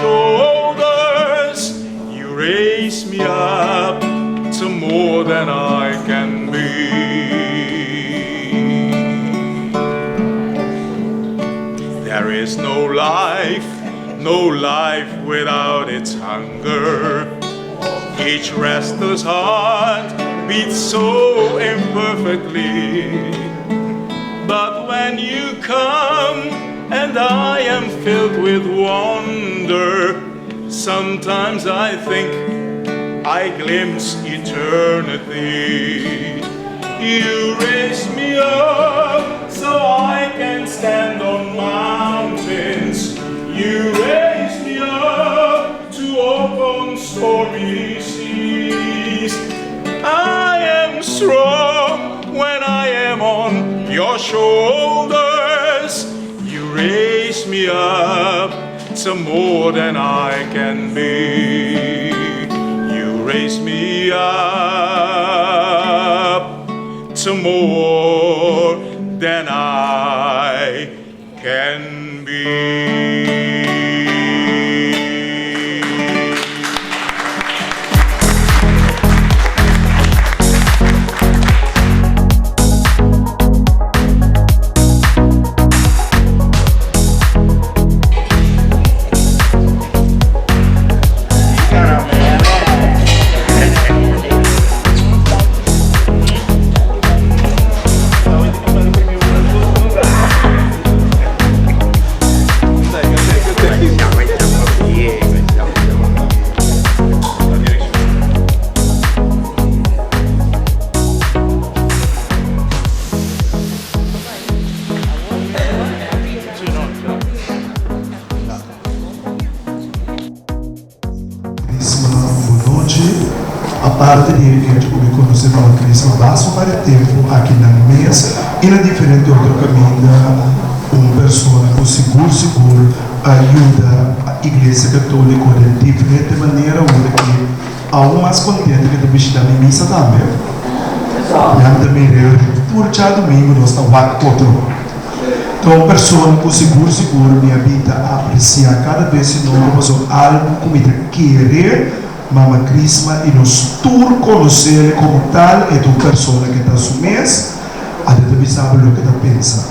shoulders, you raise me up to more than I can be. There is no life, no life without its hunger. Each restless heart beats so imperfectly. But when you come and I am filled with wonder, sometimes I think I glimpse eternity. You raise me up so I can stand on mountains. You raise me up to walk on stormy seas. I am strong when I am on your shoulders. You raise me up to more than I can be. You raise me up to more than I can be. Crisma Bonochi, Aparte di e hecho ku mi konosé Mama Crisma basta un par di tempu aki nan mes i na diferente otro kaminda, un persona ku sigur sigur a yuda Iglesia Katóliko den diferente manera, unda ki aun mas kontento ku e ta bishitá mi misa tambe. Nan ta mir'é tur djadumingu nos ta wak otro. Ta un persona ku sigur sigur mi a bin ta apresiá kada bes si no pasobra algu ku mi ta kere Mama Crisma i nos tur konos'el komo tal e ta un persona ke ta su mes a ta bisa bo loke ta pensa.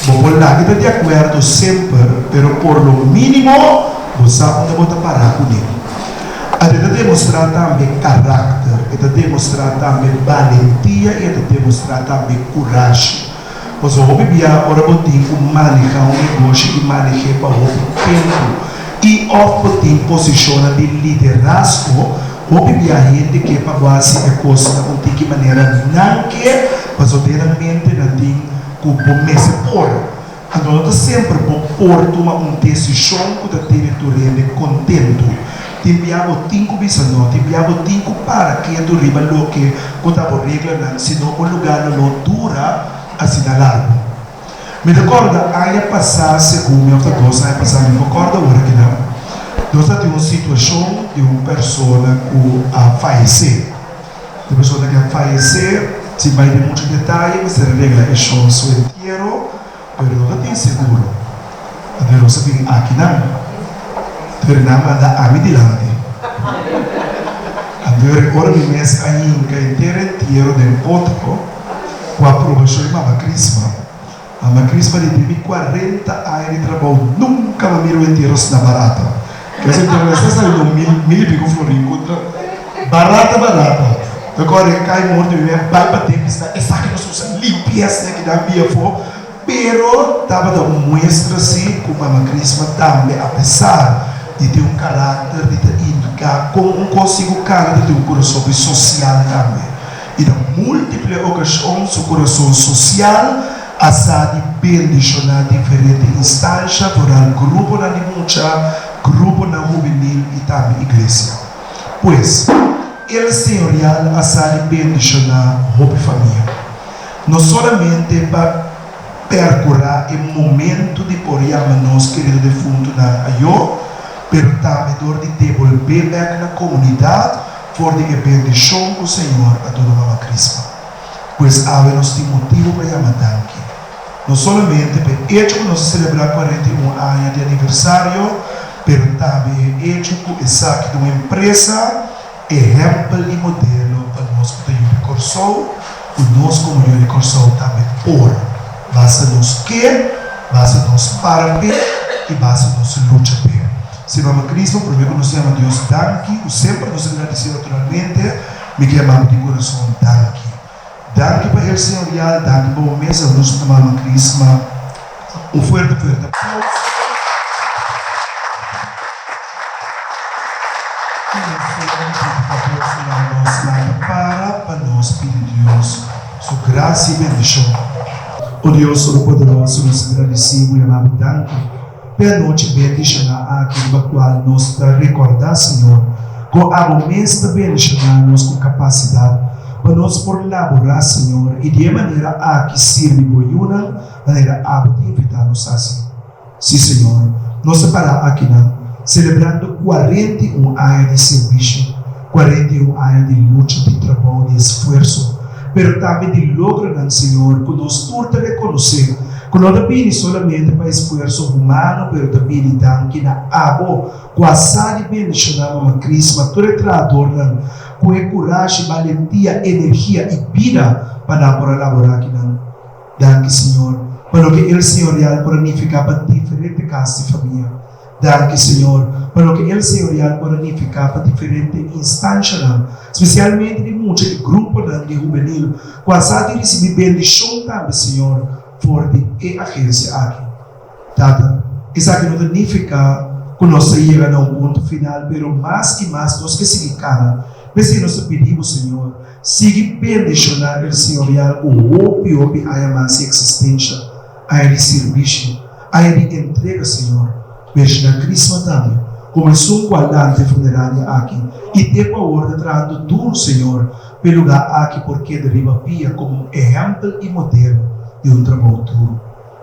Bo por laga ta di akuerdo semper pero por lo mínimo bo sa unda bo ta pará kuné. A ta demostrá tambe karakter, e ta demostrá tambe balentia i e ta demostrá tambe kurashi. Pasobra hopi bia ora bo tin ku manehá un negoshi i maneh'é pa hopi tempu i òf bo tin posishonnan di liderazgo, hopi bia hende ke pa bo hasi e kos na un tiki manera nan ke, pasobra den nan mente nan tin ku bo mester por. Anto no ta semper bo por tuma un desishon ku ta tene tur hende kontentu. Tin bia bo tin ku bisa no, tin bia bo tin ku para ketu riba loke ku ta bo reglanan, sino bo lugá lo no dura asina largu. Mi ta kòrda aña pasá, segun mi, òf ta dos aña pasá, mi no por kòrda ora kinan, nos ta tin un situashon di un persona ku a fayesé. E persona ku a fayesé, sin bai den muchu detaye, mester a regla e shon su entiero, pero no ta tin seguro. Anto nos a bin akinan, pero nan a manda ami dilanti. Anto ora mi mes a hinka henter entiero den otro, ku aprobashon di Mama Crisma, Mama Crisma di den mi cuarenta aña di trabou nunca m'a mira un entiero asina barata. Kes entiero mester sali un mil, mil y pico florin contra barata barata. Ta core cay morto mi a bay pa den bisa esaki nos usa limpieza aki nan bia afo. Pero tabata un muestra si cu Mama Crisma tambe a pesar di tin un caracter di ta indica con un cos tin cu cana ta tin un curason bi social tambe. I na múltiple okashon su kurason sosial a sa di bendishoná diferente instansha, foral gruponan di mucha, gruponan hubenil i tambe iglesia. Pues, El Señorial a sa di bendishoná hopi famia, no solamente pa perkurá e momentu di por yama nos kerido defuntunan ayó, pero tambe dor di debolbé bèk na komunidat For di e bendishon ku Señor a duna Mama Crisma. Pues awe nos tin motibu pa yama danki. No solamente pa e echo ku nos a selebrá 41 aña di aniversario, pero tambe e echo ku esaki ta un empresa ehèmpel i modelo pa nos ku ta yu di Kòrsou, ku nos komo yu di Kòrsou tambe por, basta nos ke, basta nos para p'e i basta nos lucha p'e. Si Mama Crisma, promé ku nos yama Dios danki, ku semper nos ta gradisé naturalmente, mi ke yama bo di kurason danki. Danki pa El Señorial, danki pa bo mes anos na Mama Crisma. Un fuerte fuerte aplauso. Y nos fuerte pidi pa boso laga nos lanta para pa nos pidi Dios su gracia y bendicion. O Dios Todopoderoso, nos ta gradeci bo y yama bo danki p'e anochi bendiciona aki riba cual nos ta recorda, Señor, con abo mes ta bendiciona nos cu capacidad pa nos por labora, Señor, y di e manera aki sirbi bo yunan manera abo ta invitá nos hasi. Sí, Señor, nos ta pará akinan, selebrando 41 aña di servisio, 41 aña di lucha, di trabou, di esfuerso, pero tambe di logronan, Señor, ku nos tur ta rekonosé ku no ta bini solamente pa esfuerso humano, pero ta bini danki na abo ku a sa di bendishoná Mama Crisma, tur e trahadornan ku e kurashi, balentia, energia i bida pa nan por a laborá akinan. Danki Señor pa loke El Señorial por a nifiká pa diferente kas di famia. Danki Señor pa loke El Señorial por a nifiká pa diferente instanshanan, spesialmente di mucha i gruponan di hubenil ku a sa di risibí bendishon tambe Señor for di e agensia aki. Tata, esaki no ta nifiká ku nos ta yega na un punto final, pero mas i mas nos ke sigui kana. P'esei nos ta pidi bo Señor, Sigui bendishoná El Señorial ku hopi hopi aña mas di eksistensha, aña di sirbishi, aña di entrega, Señor. Bendishoná Crisma tambe, komo esun ku a lanta e funeraria aki i te ku awor ta trahando duru, Señor, pa e lugá aki por keda riba pia komo un ehèmpel i modelo di un trabou duru.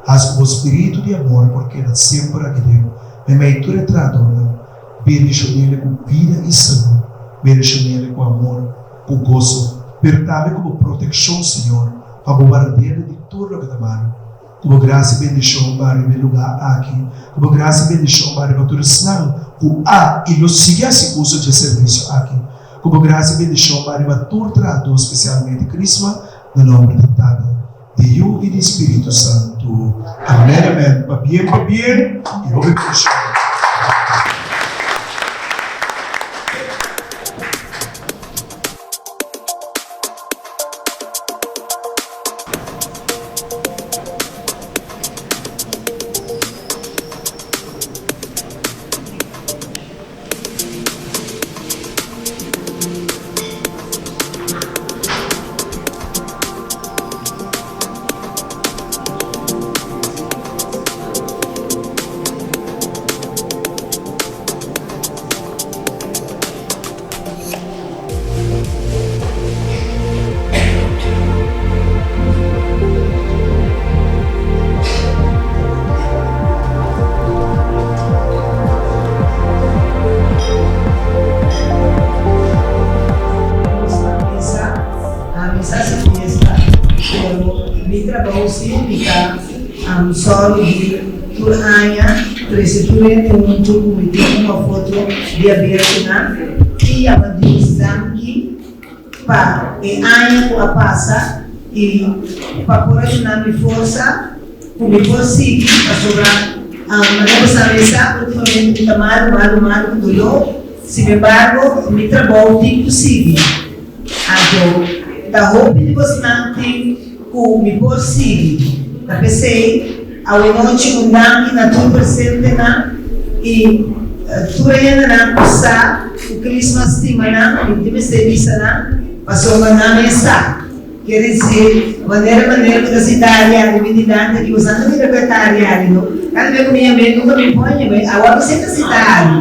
Hasi ku bo spiritu di amor por keda semper aki den meimei tur e trahadornan. Bendishon'ele ku bida i salú, bendishon'ele ku amor, ku goso, pero tambe ku bo protekshon, Señor, pa bo ward'ele di tur loke ta malu. Ku bo grasia i bendishon ba riba e lugá aki, ku bo grasia i bendishon ba riba tur esnan ku a i lo sigui hasi uso dje servisio aki. Ku bo grasia i bendishon ba riba tur trahadó, spesialmente Crisma, na nomber di Tata, di Yu i di Spiritu Santu. Amen amen. Pabien pabien i hopi bendishon. Nos ta misa, ami sa si fiesta, pero mi trabou si mi ta sòru di tur aña trese tur hende huntu ku mi tin un òf otro diabertenan i yama Dios danki pa e aña ku a pasa i pa por a duna mi forsa ku mi por sigui pasobra manera bo sa mi sa ultimamente mi ta malu malu malu ku doló sinembargo mi trabou tin ku sigui anto ta hopi di bosnan tin ku mi por sigui ta p'esei awenochi un danki na tur presentenan i tur hendenan ku sa ku Christmas stima nan mi tin mester bisa nan pasobra nan mes sa. Ker disi, manera manera ku ta sinta ariari mi dilanti aki, boso no mira ku e ta ariari no. Kada bes ku mi yam'é nunka mi por yam'é, awor mi siempre sinta ari.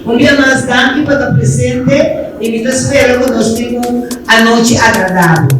Un bia mas danki pa ta presente i mi ta spera ku nos tin un anochi agradabel.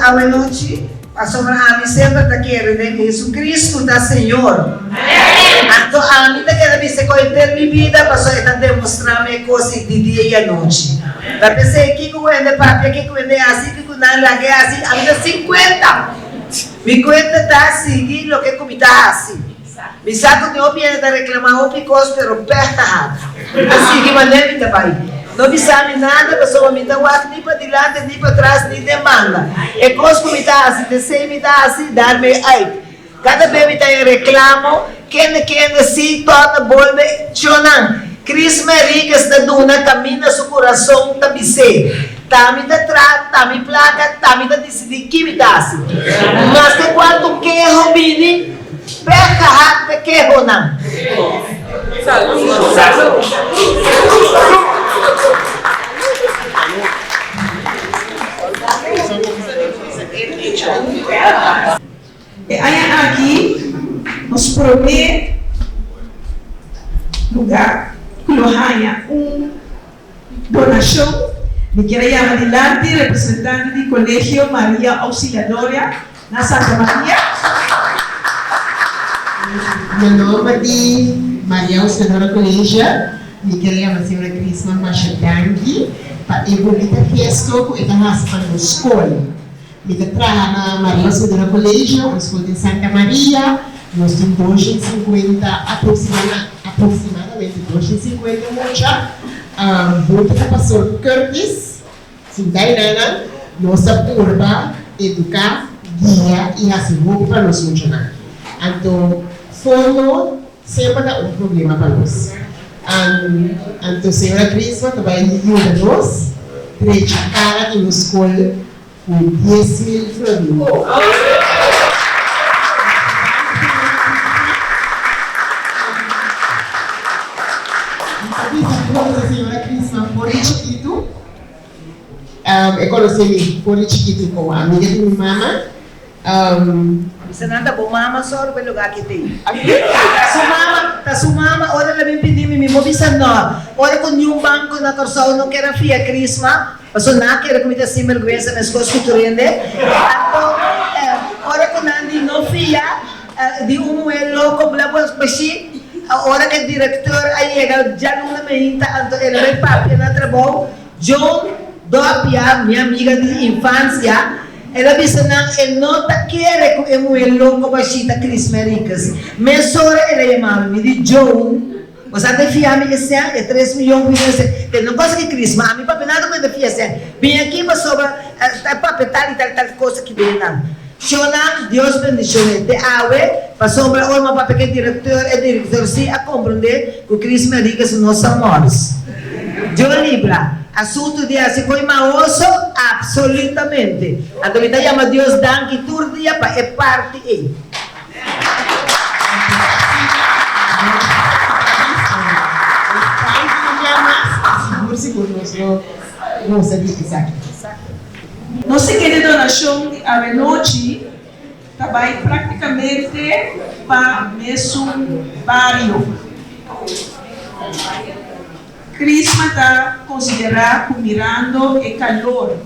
awe nochi, pasobra ami semper ta kere den Jesucristo ta Señor. Anto ami ta keda bisa ku henter mi bida pasobra e ta demostrá mi e kos ei di dia i anochi. Ta p'esei kiko ku hende papia, kiko ku hende hasi, kiko ku nan laga e hasi, ami ta sin kuenta. Mi kuenta ta sigui loke ku mi ta hasi. Mi sa ku tin hopi hende ta reklamá hopi kos, pero pèg ta hak. Mi ta sigui manera mi ta bai. No bisa mi nada pasobra mi ta wak ni padilanti, ni patras, ni den banda. E kos ku mi ta hasi, t'esei mi ta hasi, daarmee uit. Kada be mi ta haña reklamo, kende kende si tòrna bolbe chonan. Chris Merriques ta duna kaminda su kurason ta bis'é. Ta mi ta traha, ta mi plaka, ta mi ta disidí ki mi ta hasi. Maske kuantu keho bini. Peka hak pe kehonan. E aña aki nos promé lugá ku lo haña un donashon. Mi kier a yama dilanti representante di Kolegio Maria Auxiliadora na Santa Maria. Na nomber di Maria Auxiliadora Kolegio, mi kier a yama señora Crisma masha danki pa e bunita gesto ku e ta hasi pa nos skol. Mi ta traha na Maria Auxiliadora Kolegio, un skol den Santa Maria. Nos tin 250, aproximadamente 250 mucha. Hunto ku Pastor Curtis, sinta einan, nos ta purba eduká, guia i hasi hopi pa nos muchanan. Anto fondo semper ta un problema pa nos. Anto señora Crisma ta bai yuda nos drecha kara di nos skol ku 10,000 florin. Mi ta bisa konoce señora Crisma for di chikitu. E konoce mi for di chikitu komo amiga di mi mama. Bisa nan ta bo mama sòru pa e lugá ki tin. Ta su mama, ta su mama ora el a bin pidi mi, mi bo bisa nò. Ora ku niun banko na Kòrsou no ker a fia Crisma, pasobra nan a kere ku mi ta sinbergwensa meskos ku tur hende. Anto ora ku nan di no fia di un muhé loko bla bla bashí, ora ku e direktor a yega djaluna meinta anto el a bai papia na trabou, Joan Dopia, mi amiga di infansia, el a bisa nan e no ta kere ku e muhé loko bashita Chris Mericus. Mesora el a yama mi, mi di, Joan, bo sa ta fia mi e sèn, e tres miyon ku mi mester? Te no cosa ki Chris, ma ami papia nada ku e ta fia sèn. Bin aki pasobra ta papia tal i tal i tal cosa ki den nan. Shonnan, Dios bendishon'é te awe, pasobra ora mi a papia ku e direktor, e direktor sí a komprondé ku Chris Mericus no sa mòrs. Dios libra. Asuntu di hasi ko'i maoso? Absolutamente. Anto mi ta yama Dios danki tur dia pa e parti ei. Nos siguiente donashon di awenochi ta bai praktikamente pa mesun bario. Crisma ta konsiderá ku mirando e kalor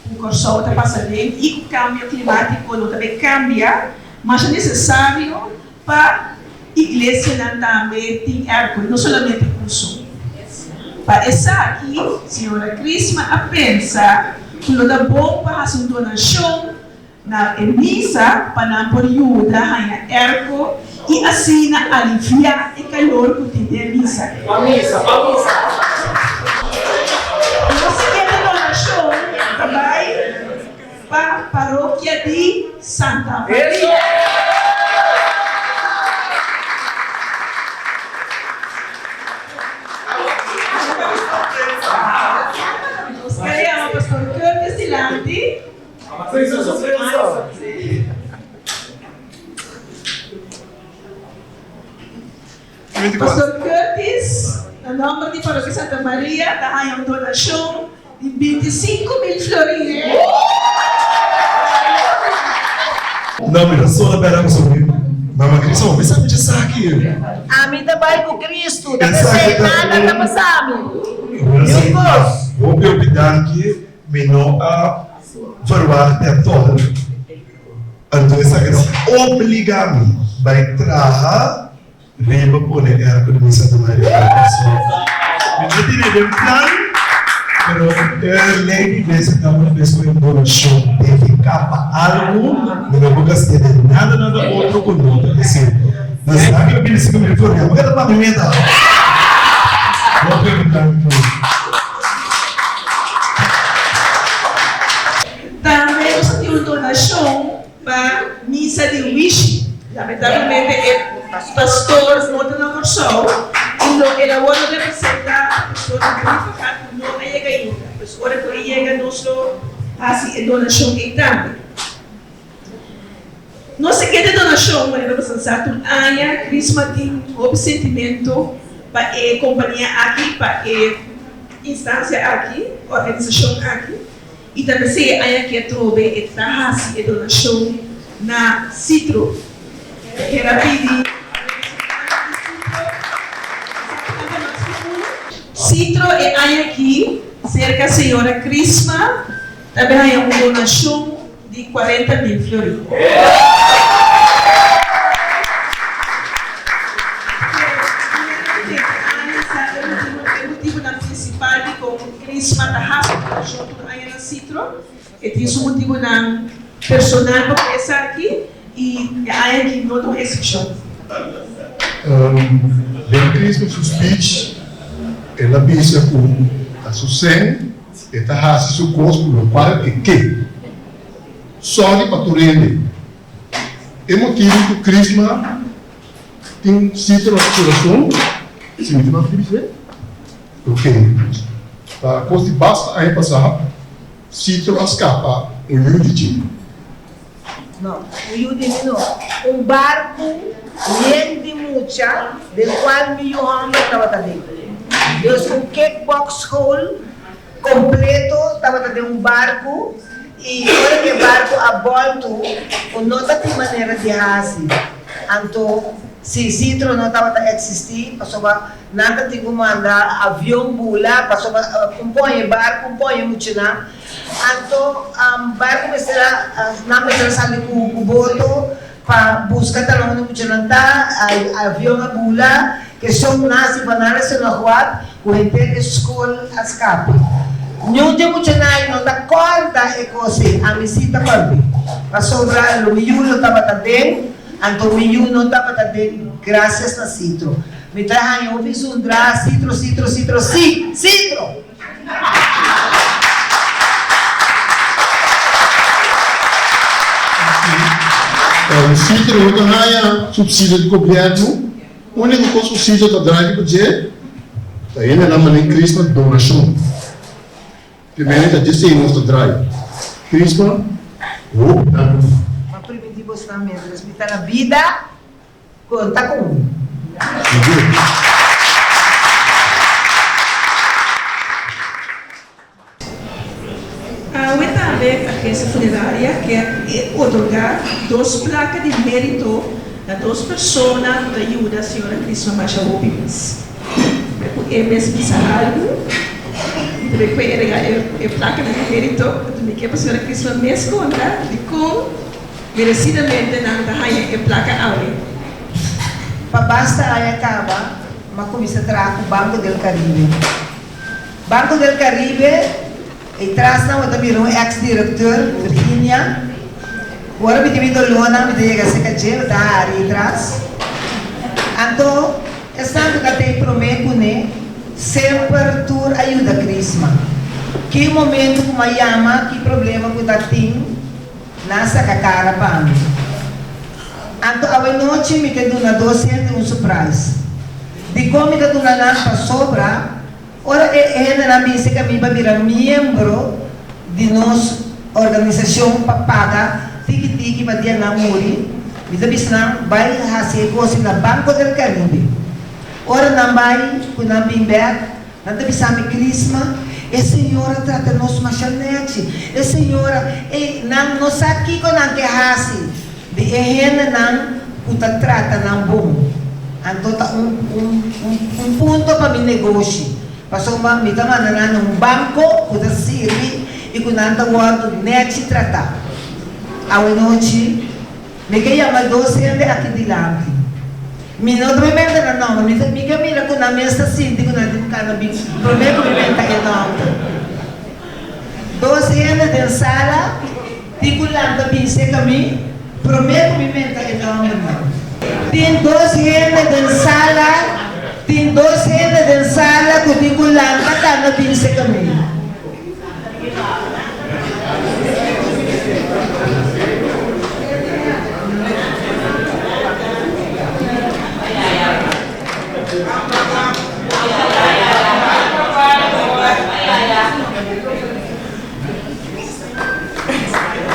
ku Kòrsou ta pasa den i ku kambio klimátiko no ta bai kambia, masha nesesario pa iglesianan tambe tin airco, no solamente uso. Pa esaki, señora Crisma a pensa ku lo ta bon pa hasi un donashon na e misa pa nan por yuda haña airco i asina aliviá e kalor ku tin den e misa. Nos siguiente donashon ta bai pa Parokia di Santa Maria. Nos ker yama Pastor Curtis dilanti. Pastor Curtis, na nomber di Parokia Santa Maria, ta haña un donashon di 25,000 florin. No, mi ta sola bera ku su Mama Cristo, mi sa mi esaki. Ami ta bai ku Cristo, ta p'esei nada ta pasa mi. Ni un kos. Hopi hopi danki, mi no a. Verwacht e tòg. Anto esaki ta obligá mi bai traha riba pone airco di mi Santa Maria na Kòrsou. Mi no tene den plan, pero e lei di iglesia ta una bes ku e donashon dediká pa algu, mi no por gast'é den nada nada otro ku no ta esei. Dus nan ke bini 5000 florin, abo ke ta papia meta? Hopi danki. Tambe nos a tin un donashon pa misa di Wishi. Lamentablemente e pastor no ta na Kòrsou i lo el a wòrdu representá pa pastor di Brievengat ku no a yega ainda. Pues ora ku e yega nos lo hasi e donashon ei tambe. Nos siguiente donashon, manera bo sa sa tur aña Crisma tin hopi sentimento pa e kompania aki, pa e instansia aki, organisashon aki. I ta p'esei e aña aki atrobe e ta hasi e donashon na Citro. Ker a pidi representante di Citro exactamente mas ku uno. Citro e aña aki serka señora Crisma ta bin haña un donashon di 40.000 florin. E motibunan prinsipal dikon Crisma ta hasi donashon tur aña na Citro. E tin su motibunan personal pa ku esaki i e aña aki no ta un eksepshon. Den Crisma su speech el a bisa ku ta su sèn e ta hasi su kos ku lokual e ke. Sòri pa tur hende. E motibu ku Crisma tin Citro na su kurason, si mi ta papia di bis'é? Ok, ta kos di basta aña pasá, Citro a skapa un yu di dje. No, un yu di mi no. Un barku yen di mucha den kual mi yu hòmber tabata den. Dus un kickboxschool kompleto tabata den un barku i ora ku e barku a bòltu, ku no ta tin manera di hasi. Anto si Citro no tabata eksistí pasobra Nan ta tin ku manda avion bula pasobra un pon e barku, un pon e muchanan. Anto barku mester a, nan mester a sali ku boto pa buska talon di muchanan ta. Avion a bula, keson nasi pa nan resa na huat ku henter e skol a skapa. Niun di e muchanan ei no ta kòrda e kos ei, ami si ta kòrd'é. Pasobra lo mi yu lo tabata den, anto mi yu no tabata den grasias na Citro. Mi ta haña hopi zundra, Citro, Citro, Citro, sí, Citro! Citro no ta haña subsidio di gobièrnu, úniko kos ku Citro ta draai riba dje ta hendenan manera Crisma donashon. Primero ta djesei nos ta draai. Crisma, hopi danki. M'a primintí bosnan miéntras mi ta na bida. Konta ku mi. Sigur. Awe tambe Agencia Funeraria kier otorga dos plaka di merito na dos persona ku ta yuda señora Crisma masha hopi mes. Ku e mes bisa algu mi ta bay ku e regala e plakanan di merito, anto mi kier pa señora Crisma mes konta dikon. Merecidamente nan ta haña e placa awe. Pa basta aña caba, m'a cuminsa traha cu Banco del Caribe. Banco del Caribe, ey tras nan bo ta mira un ex directeur, Virginia. Ora mi tin mi dolornan mi ta yega cerca dje, bo ta hari ey tras. Anto, esnan cu ta tey prome cune, semper tur a yuda Crisma. Ki momento cu m'a yama, ki problema cu ta tin, Nan saka kara pa mi. Anto awenochi mi ke duna dos hende un surprise. Dikon mi ta duna nan? Pasobra ora e hendenan bin serka mi pa bira miembro di nos organisashon pa paga tiki tiki pa dia nan muri, mi ta bisa nan bai hasi e kosi na Banco del Caribe. Ora nan bai ku nan bin bèk, Nan ta bisa mi, Crisma, e señora trata nos masha nechi. E señora, ey, nan no sa kico nan ke haci di e hendenan cu ta trata nan bon. Anto ta un, un, un, un punto pa mi negoshi, pasobra mi ta manda nan na un banco cu ta sirbi. i ku nan ta wòrdu nèchi tratá. Awenochi mi ke yama dos hende aki dilanti. Mi no ta menta nan nòmber, mi ta mi ke mira ku nan mes ta sinti ku nan tin ku kana bin promé ku mi menta e nòmber. Dos hende den sala tin ku lanta bin seka mi promé ku mi menta e nòmbernan. Tin dos hende den sala, tin dos hende den sala ku tin ku lanta kana bin seka mi.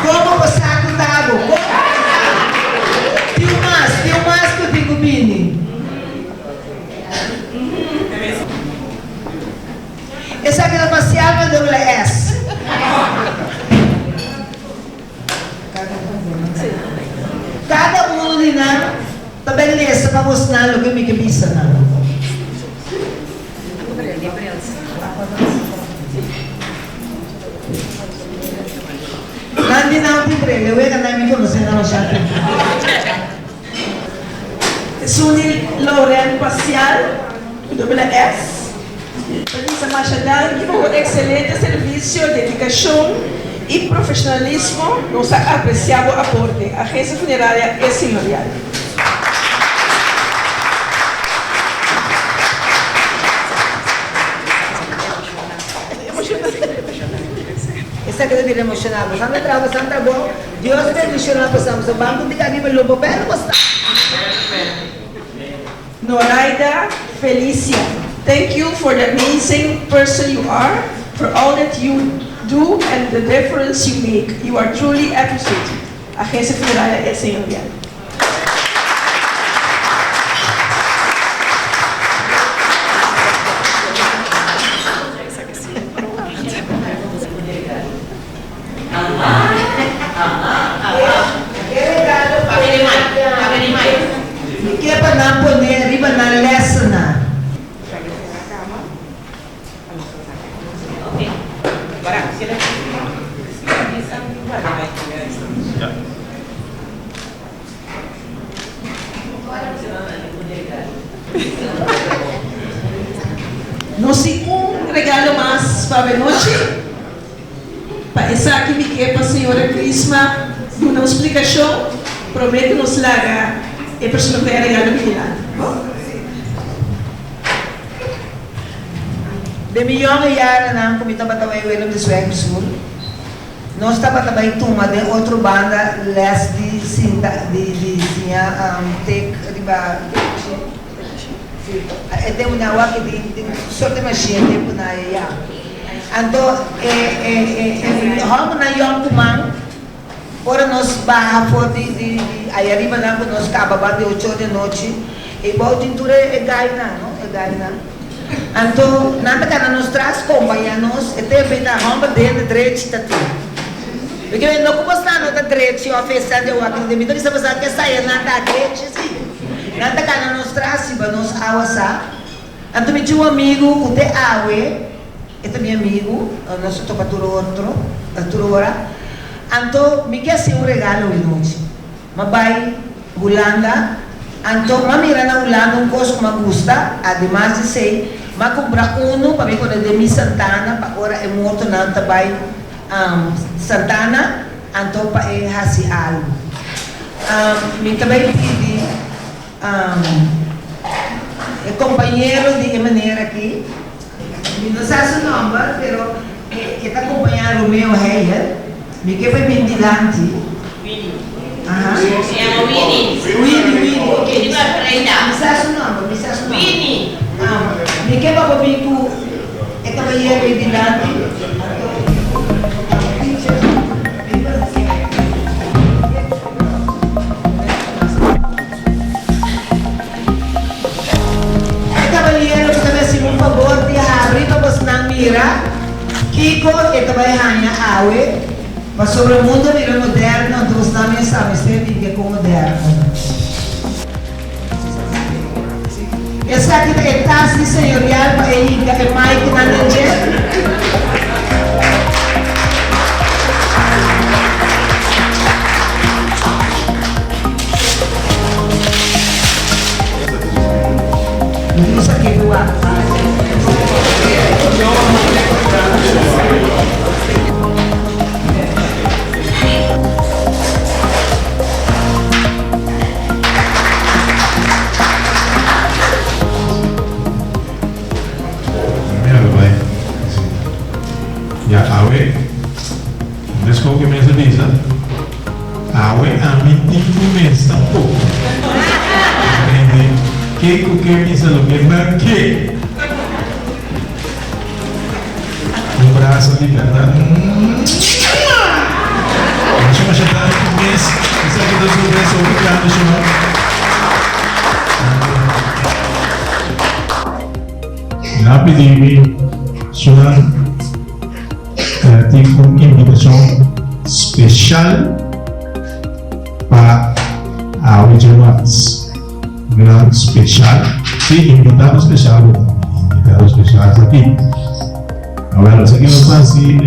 Como bo sa cu ta bo? Como bo sa? Tin un mas, tin un mas cu tin cu bini. Esaki ta parcial pa doble S. Cada uno di nan ta bay lesa pa bosnan loke mi ke bisa nan. Nan di nan tin brele, wega nan mi conoce nan masha tin. Sunny Lauren Parcial, ku doble S, ta bisa masha danki pa bo ekselente servisio, dedikashon i profeshonalismo. Nos ta apresiá bo aporte. Agensia Funeraria E Señorial. Esaki ta bira emocional. Bo santa traha, bo santa bo. Dios bendiciona bo sa. Bo ban cu tica riba lo bo bel bo sta. Noraida Felicia, thank you for the amazing person you are, for all that you do and the difference you make. You are truly appreciated. Agencia Funeraria El Señorial. E regalo pa Mi ke pa nan pone riba nan lèsnan. Nos tin un regalo mas pa abenochi. Pa esaki mi ke pa señora Crisma duna un splikashon prome ku nos laga e persona ku e regalo bini dilanti. Bo? Den mi yonge yaranan ku mi tabata bai Willem de Zwijger Sur, nos tabata bai tuma den otro banda les di sinta di di siña tek riba Si, e tempu nan wak di di sorte machine tempu nan e ya. Anto e e e e hòmbernan yònkuman ora nos baha for di di di aya riba nan ku nos kaba ban di ocho di anochi e bou tin tur e e gainan no e gainan. Anto nan ta kana nos tras kompañá nos e tempu ei ta hòmber den drechi ta tin. Porque no ku boso no ta drechi òf esa di awak mi ta bisa boso ke esaya nan ta drechi si. Nan ta kana nos tras riba nos awa sa. Anto mi tin un amigu ku te awe e ta mi amigu, nos ta topa tur otro, tur ora. Anto mi ke hasi un regalo awe nochi. M'a bai Hulanda, anto m'a mira na Hulanda un kos ku m'a gusta, ademas di esei m'a kumpra unu pa mi pone den mi santana pa ora e mortonan ta bai santana, anto pa e hasi algu. Mi ta bai pidi e kompañero di e manera aki, mi no sa su nòmber, pero e ta kompañá Romeo Heyer, mi ke bai bin dilanti. Winnie. Aha. Se llama Winnie. Winnie, Winnie, ok. Winnie Barreira. Mi sa su nòmber, mi sa su nòmber. Winnie. Mi ke pa bo bin ku e kabayero ei dilanti, anto teacher, bin pa. E kabaljero ku ta mester un fabor di habri pa bosnan mira kiko e ta bai haña awe, pasobra mundu a bira moderno, anto bosnan mes sa mester bibia ku moderno. Esaki ta e tas di señorial pa e hinka e maikunan den dje. Mi tin sak'é pa wak. Mi a bai si. Ya awe, meskos ku mes a bisa, awe ami tin ku mes tampoko. Aprende ke ku ke bisa loke nan ke. Un brasa di bèrdat. Masha masha danki mes. Esaki ta sorpresa hopi grandi shon. Mi a pidi mi shonnan tin un invitashon speshal pa awe djawas. Gran speshal. Si, invitado speshal bo ta. Invitado speshal ta aki. Awel, esaki nos ta hasi,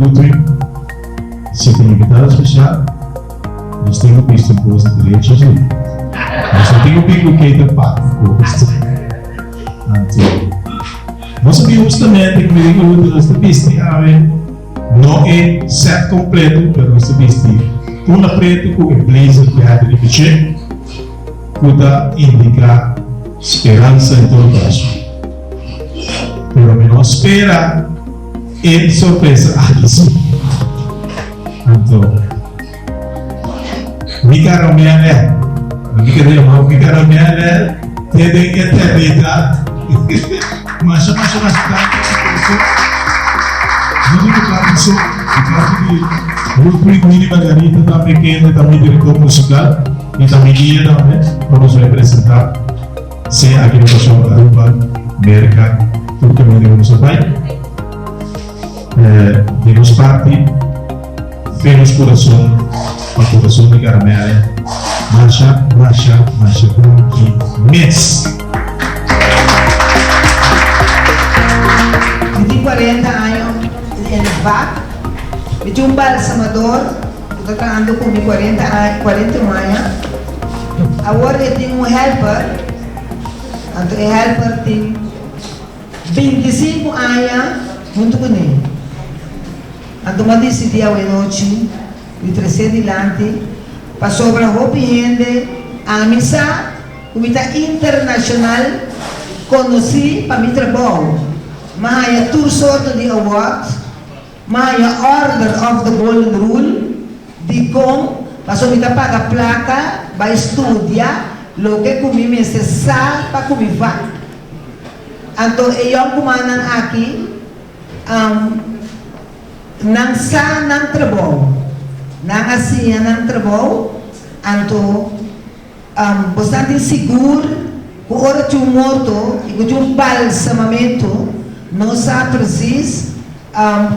Ludwig. Si tin invitado speshal, nos tin ku bisti un kos derecho si. Nos no tin ku bin ku keter parti kos. Anto, nos a bin hustamente ku mi di ku Ludwig nos ta bisti awe no e set kompleto, pero nos ta bisti tuna pretu ku e blazer bèrdè riba dje. Ku ta indiká speransa en todo kaso. Pero mi no spera e sorpresa aki si. Anto, mi karamèlè, mi kere yama mi karamèlè te den eternidat. Masha, masha, masha danki pa boso. No di mi parti so, di parti di Ludwig Mini Margarita tambe kende ta mi direktor musikal. Y ta mi guia tambe pa nos bay presenta sea aki na Kòrsou, Aruba, Merka, tur kaminda ku nos a bay. Di nos parti, fe nos kurason pa kurason di Carmela. Masha, masha, masha danki mes! Mi tin 40 año den e vak. Mi tin un balsamador. Ku ta trahando ku mi 40 aña, 41 aña. Awor e tin un helper, anto e helper tin 25 aña huntu kuné. Anto mi a disidí awenochi di tres'é dilanti pasobra hopi hende ami sa ku mi ta internashonal konosí pa mi trabou. Mi a haña tur sorto di award. Maya Order of the Golden Rule, Dikon? Pasobra mi ta paga plaka bai studia loke ku mi mester sa pa ku mi vak. Anto e yònkumannan aki, nan sa nan trabou. Nan a siña nan trabou, anto Bosan tin sigur ku ora tin un morto i ku tin un balsamamentu, nos sa presis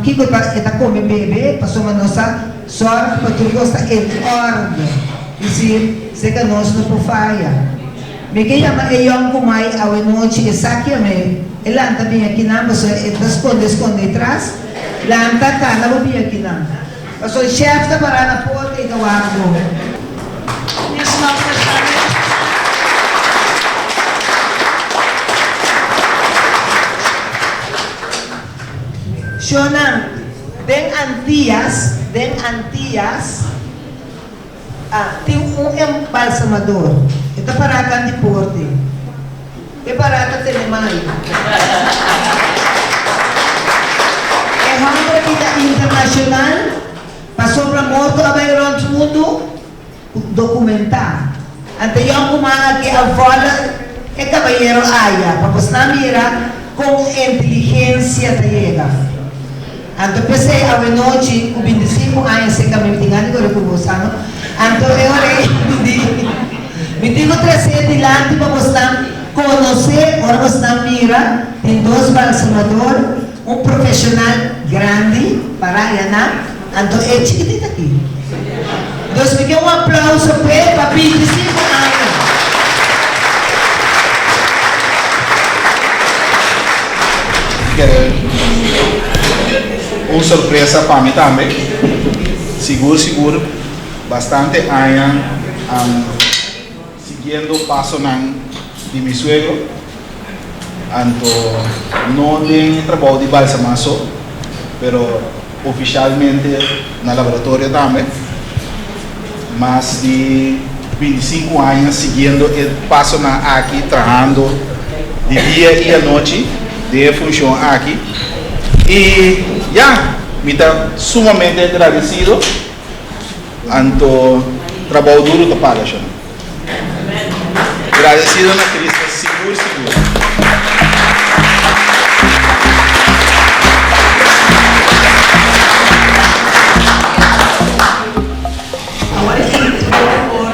kiko ta e ta kome bebe, pasobra nos ta sòrg pa tur kos ta en òrde. Disir, seka nos no por faya. Mi ke yama e yònkumai awenochi, esaki amé, e lanta bin akinan, pasobra e ta skonde skonde tras, lanta kana bo bin akinan. Pasobra e chef ta pará na porta i ta wak bo. Miss Nòmber Shani. Shonnan, den Antias, den Antias, ah, tin un embalsamador. E ta pará kan di porte. E pará ta tene mai. E hòmber aki ta internashonal pasobra morto a bai rònt mundu ku dokumentá. Ante yònkuman aki a vòla e kabayero aya pa bosnan mira kon inteligensia ta yega. Anto p'esei awenochi ku 25 aña seka mi tin gana di kore ku bosa no. Anto e ora ei mi di, Mi tin ku tres'é dilanti pa bosnan konosé, ora bosnan mira, tin dos balsamador, un profeshonal grandi pará ayanan, anto e chikitit aki. Dus mi ke un aplauso p'e pa 25 aña. Kere un sorpresa pa mi tambe. Sigur sigur bastante aña siguiendo pasonan di mi suegro. Anto no den e trabou di balsamá so, pero ofishalmente na laboratorio tambe. Mas di bintisinku aña siguiendo e pasonan aki, trahando di dia i anochi den e funshon aki. I ya, mi ta sumamente agradesido. Anto trabou duru ta paga shon. Gradesido na Cristo sigur sigur. Awor e tur por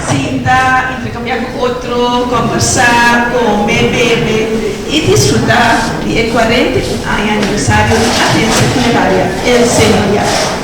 sinta, intercambia cu otro, conversa, come, bebe y disfruta di e 41 aña aniversario di Agencia Funeraria El Señorial.